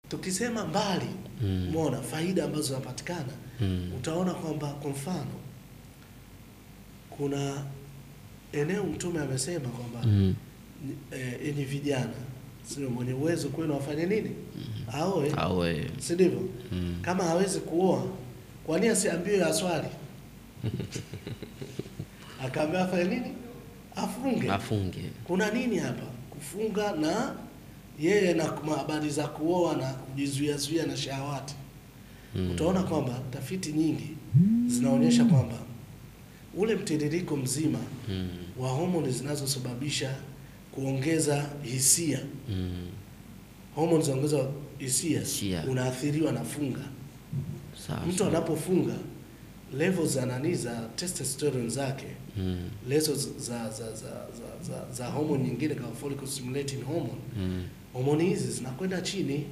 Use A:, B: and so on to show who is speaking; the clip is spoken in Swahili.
A: Tukisema mbali, umeona faida ambazo zinapatikana, utaona kwamba kwa mfano kuna eneo Mtume amesema kwamba enyi vijana, sio mwenye uwezo kwenu afanye nini? Aoe.
B: Aoe.
A: Si ndivyo? Kama hawezi kuoa, kwa nini asiambiwe aswali? Akaambiwa afanye nini? Afunge.
B: Afunge.
A: Kuna nini hapa? Kufunga na yeye na habari za kuoa na kujizuia zuia na shahawati. Utaona kwamba tafiti nyingi zinaonyesha kwamba ule mtiririko mzima wa homoni zinazosababisha kuongeza hisia, homoni zinaongeza hisia,
B: Hisia.
A: unaathiriwa na funga. Mtu anapofunga, level za nani, za testosterone zake, level za hormone nyingine kama follicle stimulating hormone, homoni hizi zinakwenda chini.